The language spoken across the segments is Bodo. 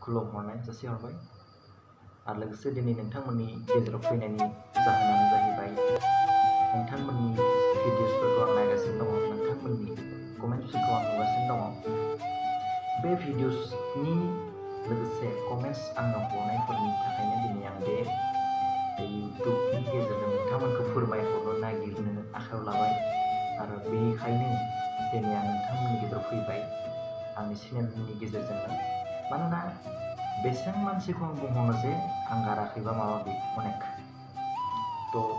खुलुमहरनाय जासिहरबाय आरो लोगोसे दिनै नोंथांमोननि गेजेराव फैनायनि जाहोनानो जाहैबाय नोंथांमोननि भिडिअसफोरखौ आं नायगासिनो दङ, नोंथांमोननि कमेन्ट्सफोरखौ आं नुगासिनो दङ। बे भिडिअसनि लोगोसे कमेन्ट्स आंनो हरनायफोरनि थाखायनो दिनै आं बे इउटुबनि गेजेरजों नोंथांमोनखौ फोरमायहरनो नागिरनो आखायाव लाबाय आरो बेनिखायनो दिनै आं नोंथांमोननि गेजेराव फैबाय आंनि चेनेलनि गेजेरजोंनो। मानोना बेसेबां मानसिखौ आं बुंहरनो जे आं गाराखैबा माबा अनेक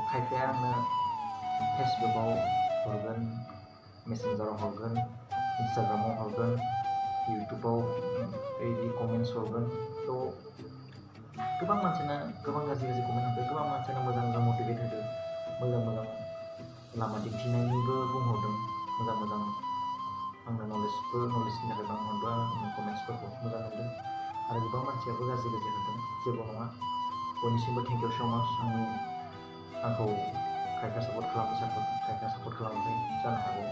खायफाया आंनो फेसबुकआव हरगोन, मेसेन्जाराव हरगोन, इन्स्टाग्रामाव हरगोन, इउटुबाव बिदि कमेन्ट्स हरगोन। गोबां मानसियानो गोबां गाज्रि कमेन्ट हरदों, गोबां मानसियानो मोजां मटिभेट होदों, मोजां लामा दिन्थिनायनिबो बुंहरदों, मोजां आंनो नलेजनि थाखाय बुंहरदों, आंनि कमेन्ट्सफोरखौ मोजां मोनदों आरो गोबां मानसियाबो गाज्रि होदों। जेबो नङा, बयनिसिमबो थेंक इउ स' माच। आंखौ खायफा सापर्ट खालामो, खायफा सापर्ट खालामाखै जानो हागौ।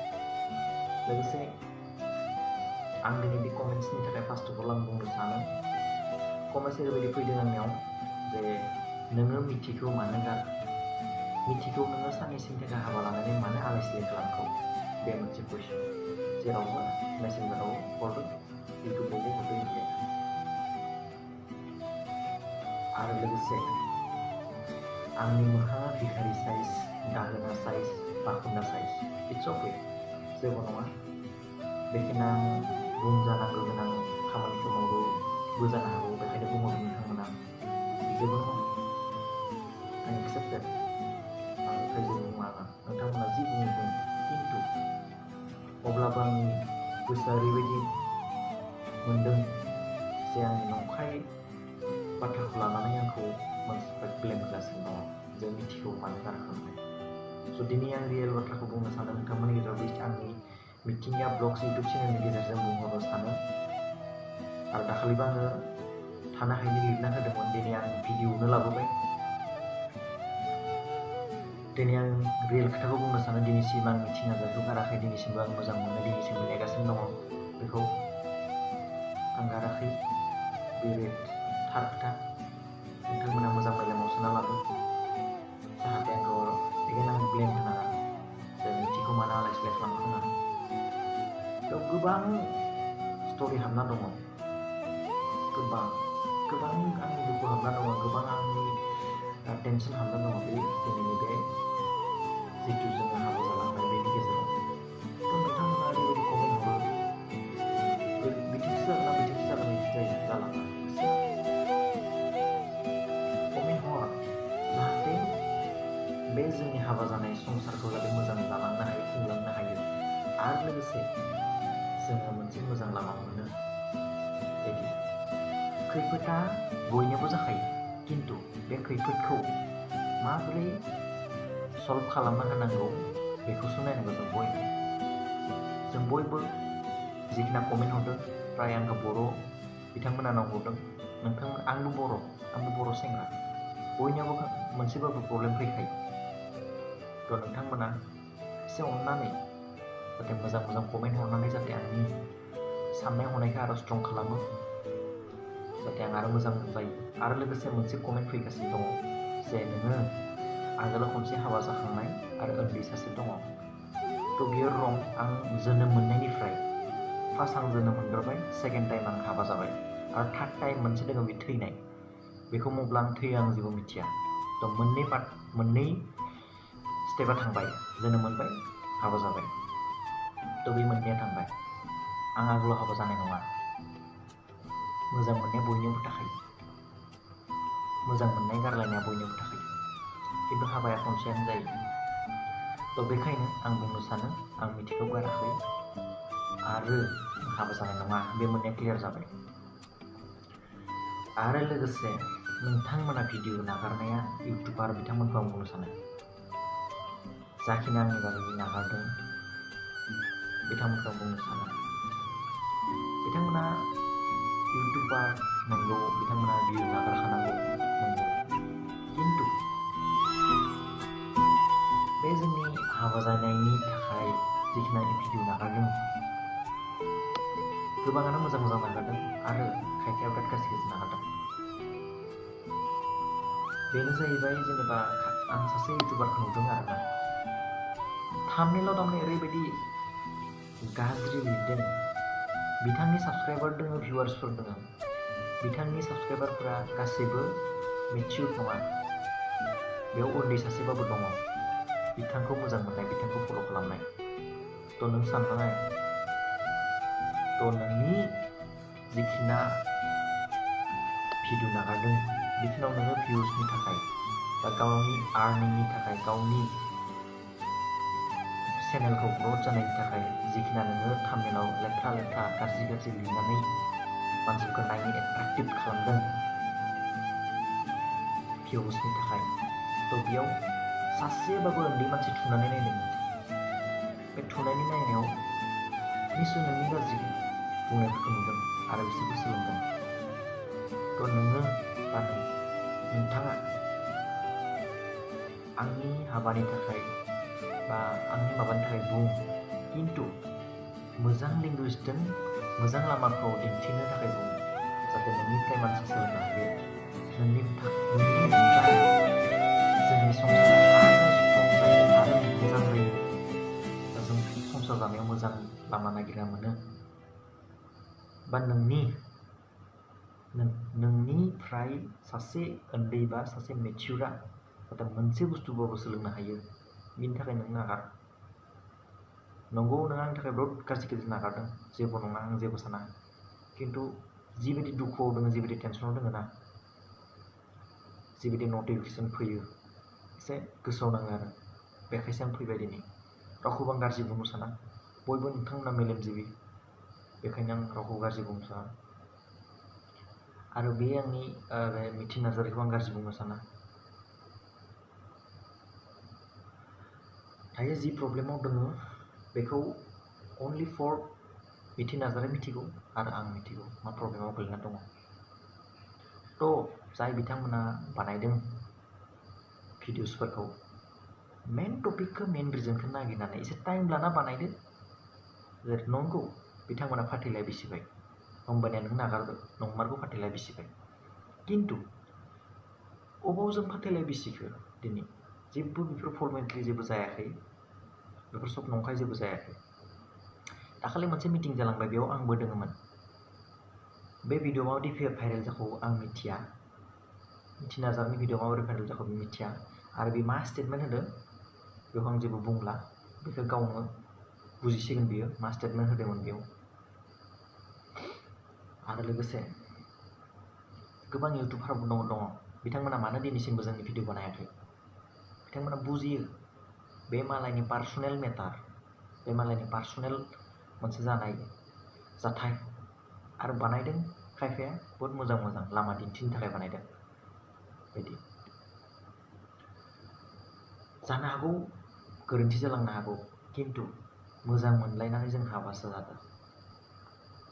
लोगोसे आं दिनै बे कमेन्ट्सनि थाखाय फार्स्ट अफ अल आं बुंनो सानो, कमेन्ट्स ओरैबायदि फैदों आंनियाव जे नोङो मिथिखौ मानो मिथिखौ नोङो साननैसोनि थाखाय हाबा लानानै मानो आलाय सिलाय खालामखौ? बे मोनसे कुइसन। जेरावबो मेसेन्जाराव हरदों, इउटुबावबो हरदों बिदिनो। आरो लोगोसे आंनि मोखाङा भिखारि साइज, दाहोना साइज, बाखुन्दा साइज, इट्स अके, जेबो नङा। बेखायनो आं बुंजानांगौ गोनां खामानिखौ मावोबो जानो हागौ, बेखायनो बुंहरदों नोंथांमोना। जेबो नङा, आं एक्सेप्टेड। आंनिफ्राय जेबो बुङा, नोंथांमोना जि बुंदों। खिन्थु अब्लाबो आंनि गोसोआ ओरैबायदि मोनदों जे आंनि नंखाय बाथ्राखौ लानानै आंखौ मानसिफ्रा ब्लेम होगासिनो दङ, जे मिथिखौ मानो गारखो होननानै। स' दिनै आं रियेल बाथ्राखौ बुंनो सानो, नोंथांमोननि गेजेराव आंनि मिथिंगा ब्लग्स इउटुब चेनेलनि गेजेरजों बुंहरनो सानो। आरो दाखालिबो आङो थानो हायिनि लिरना होदोंमोन, दिनै आं भिडिअ'नो लाबोबाय। दिनै आं रियेल खोथाखौ बुंनो सानो, दिनैसिम आं मिथिं आजारखौ गाराखै, दिनैसिमबो आं मोजां मोनो, दिनैसिमबो नेगासिनो दङ बेखौ। आं गाराखै, बे थार खोथा। नोंथांमोना मोजां मेलेमाव सोना लादों, जाहाथे आंखौ एगेन आं ब्लेम होनाङा जे मिथिखौ मानो आलाय सिलाय खालामखो होननानै। गोबां स्ट'रि हाबना दङ, गोबां आंनि दुखु हाबना दङ, गोबां आंनि टेनसन हाबना दङ दिनैनि बे जिथु जोङो हाबा जालांनाय बेनि गेजेराव। नोंथांमोना ओरैबायदि कमेन्ट हरो, बिथिंसो जागोन बिदि जालाङा। कमेन्ट हर, जाहाथे बे जोंनि हाबा जानाय संसारखौ जाहाथे मोजां जालांनो हायो, खुंलांनो हायो आरो लोगोसे जोङो मोनसे मोजां लामा मोनो। बिदि खैफोदा बयनियावबो जाखायो, खिन्थु बे खैफोदखौ माबोरै सल्भ खालामना होनांगौ बेखौसो नायनांगौ जों बयबो जिखिना कमेन्ट हरदों, फ्राय आंखौ बर' बिथांमोना आंनाव हरदों। आंबो बर' सेंग्रा, बयनियावबो मोनसेबाबो प्रब्लेम फैखायो। नोंथांमोना एसे अननानै जाहाथे मोजां कमेन्ट हरनानै जाहाथे आंनि साननाय हनायखौ आरो स्ट्रं खालामो, जाहाथे आं आरो मोजां जायो। आरो लोगोसे मोनसे कमेन्ट फैगासिनो दङ जे नोङो आगोलाव खनसे हाबा जाखांनाय आरो उन्दै सासे दङ। बियो रं। आं जोनोम मोननायनिफ्राय फार्स्ट आं जोनोम मोनग्रोबाय, सेकेन्ड टाइम आं हाबा जाबाय आरो थार्ड टाइम मोनसे दङ बे थैनाय। बेखौ मब्ला आं थैयो आं जेबो मिथिया। मोननै स्टेपा थांबाय, जोनोम मोनबाय, हाबा जाबाय। बे मोननैया थांबाय। आं आगोलाव हाबा जानाय नङा। मोजां मोननाया बयनियावबो थाखायो, मोजां मोननाय गारलायनाया बयनियावबो थाखायो, खिन्थु हाबाया खनसेयानो जायो। बेखायनो आं बुंनो सानो, आं मिथिखौ गाराखै आरो हाबा जानाय नङा। बे मोननैया क्लियार जाबाय। आरो लोगोसे नोंथांमोना भिडिअ नागारनाया इउटुबार बिथांमोनखौ आं बुंनो सानो, जाखिनि आंनि बागै नागारदों बिथांमोनखौ आं बुंनो सानो, बिथांमोना इउटुबार नंगौ, बिथांमोना भिडिअ नागारखानांगौ नंगौ, खिन्थु बे जोंनि हाबा जानायनि थाखाय जिखिनि भिडिअ नागारदों, गोबाङानो मोजां नागारदों आरो खायफाया बिराद गाज्रि गोजोन नागारदों। बेनो जाहैबाय जेनेबा आं सासे इउटुबारखौ नुदों आरोना, थाम्बनेइलाव थारमाने ओरैबायदि गाज्रि लिरदों, बिथांनि साबस्क्राइबार दङ, भिउवार्सफोर दङ, बिथांनि साबस्क्राइबारफोरा गासैबो मेचिउर नङा, बेयाव उन्दै सासेबाबो दङ बिथांखौ मोजां मोननाय, बिथांखौ फल' खालामनाय। थ' नों साननाय, थ' नोंनि जिखिना भिडिअ नागारदों बेखिनियाव नोङो भिउसनि थाखाय बा गावनि आर्निंनि थाखाय, गावनि चेनेलखौ ग्रथ जानायनि थाखाय जिखिना नोङो थाम्बनेइलाव लेथ्रा लेथ्रा गाज्रि गाज्रि लिरनानै मानसिफोरखौ नायनो एट्राक्टिभ खालामदों भिउसनि थाखाय, थ' बेयाव सासेबाबो उन्दै मानसि थुनानै नायदों। बे थुनायनि नायनायाव निस्सय नोंनि गाज्रि बुंनायफोरखौ नुदों आरो बिसोरबो सोलोंदों। थ' नोङो बा नोंथाङा आंनि हाबानि थाखाय बा आंनि माबानि थाखाय बुं, खिन्थु मोजां लेंगुवेजजों मोजां लामाखौ दिन्थिनो थाखाय बुं, जाहाथे नोंनिफ्राय मानसि सोलोंनो हायो, नोंनिफ्राय जोंनि संसारा आरो स्ट्रं जायो आरो मोजां जायो, दा जों संसार जानायाव मोजां लामा नागिरना मोनो, बा नोंनिफ्राय सासे उन्दै बा सासे मेचिउरा जाहाथे मोनसे बुस्थुबाबो सोलोंनो हायो, बिनि थाखाय नों नागार। नंगौ, नों आंनि थाखाय बहुत गाज्रि गाज्रि नागारदों, जेबो नङा, आं जेबो साना, खिन्थु जिबायदि दुखुआव दङ, जिबायदि टेनसनाव दङ ना, जिबायदि नटिफिकेसन फैयो एसे गोसोआव नाङो आरो बेखायसो आं फैबाय दिनै। रावखौबो आं गाज्रि बुंनो साना, बयबो नोंथांमोना मेलेमजिबि, बेखायनो आं रावखौ गाज्रि बुंनो साना। आरो बे आंनि मिथिं नार्जारिखौ आं गाज्रि बुंनो साना। दायो जि प्रब्लेमाव दङ बेखौ अनलि फर मिथिं नार्जारिया मिथिगौ आरो आं मिथिगौ मा प्रब्लेमाव गोलैना दङ। थ' जाय बिथांमोना बानायदों भिडिअसफोरखौ, मेन टपिकखौ, मेन रिजनखौ नागिरनानै एसे टाइम लाना बानायदो। नंगौ, बिथांमोना फाथैलाय बिसिबाय, होमबानिया नों नागारदो, नंमारगौ फाथैलाय बिसिबाय, खिन्थु अबाव जों फाथैलाय बिसिखो दिनै? जेबो बेफोर फर्मेटलि जेबो जायाखै, बेफोर सब नंखाय जेबो जायाखै। दाखालि मोनसे मिटिं जालांबाय, बेयाव आंबो दङमोन। बे भिडिअ माबायदि भाइरेल जाखौ आं मिथिया, मिथिं नार्जारिनि भिडिअ माबोरै भाइरेल जाखौ मिथिया, आरो बे मा स्टेटमेन्ट होदों बेखौ आं जेबो बुंला, बेखौ गावनो बुजिसिगोन बियो मा स्टेटमेन्ट होदोंमोन बेयाव। आरो लोगोसे गोबां इउटुबारबो दङ, बिथांमोना मानो दिनैसिमबो जोंनि भिडिअ बानायाखै? बिथांमोना बुजियो बे मालायनि पार्सनेल मेटार, बे मालायनि पार्सनेल मोनसे जानाय जाथाय, आरो बानायदों खायफाया बहुत मोजां मोजां लामा दिन्थिनो थाखाय बानायदों। बिदि जानो हागौ, गोरोन्थि जालांनो हागौ, खिन्थु मोजां मोनलायनानै जों हाबासो जादों,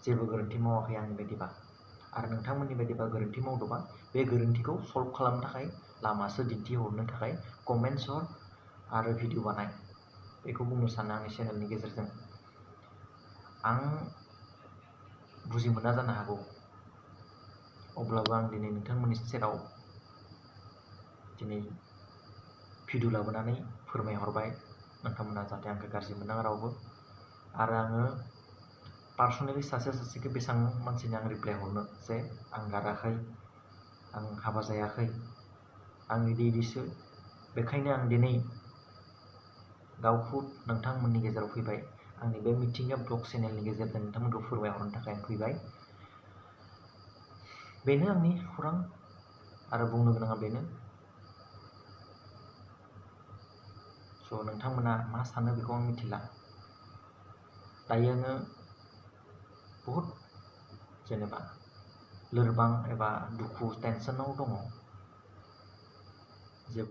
जेबो गोरोन्थि मावाखै आंनि बायदिबा। आरो नोंथांमोननि बायदिबा गोरोन्थि मावदोंबा बे गोरोन्थिखौ सल्भ खालामनो थाखाय लामासो दिन्थिहरनो थाखाय कमेन्ट्स हर आरो भिडिअ बानाय, बेखौ बुंनो सानो आंनि चेनेलनि गेजेरजों। आं बुजि मोना जानो हागौ, अब्लाबो आं दिनै नोंथांमोननि सेराव दिनै भिडिअ लाबोनानै फोरमायहरबाय, नोंथांमोना जाहाथे आंखौ गाज्रि मोननाङा रावबो। आरो आङो पार्सनेलि सासेखौ बेसेबां मानसिनि आं रिप्लाय हरनो जे आं गाराखै, आं हाबा जायाखै, आं इदिसो। बेखायनो आं दिनै गावखौ नोंथांमोननि गेजेराव फैबाय, आंनि बे मिथिंगा ब्लग चेनेलनि गेजेरजों नोंथांमोनखौ फोरमायहरनो थाखाय आं फैबाय। बेनो आंनि खौरां आरो बुंनो गोनाङा बेनो। स' नोंथांमोना मा सानो बेखौ आं मिथिला। दायो आङो बहुद जेनेबा लोरबां एबा दुखु टेनसनाव दङ।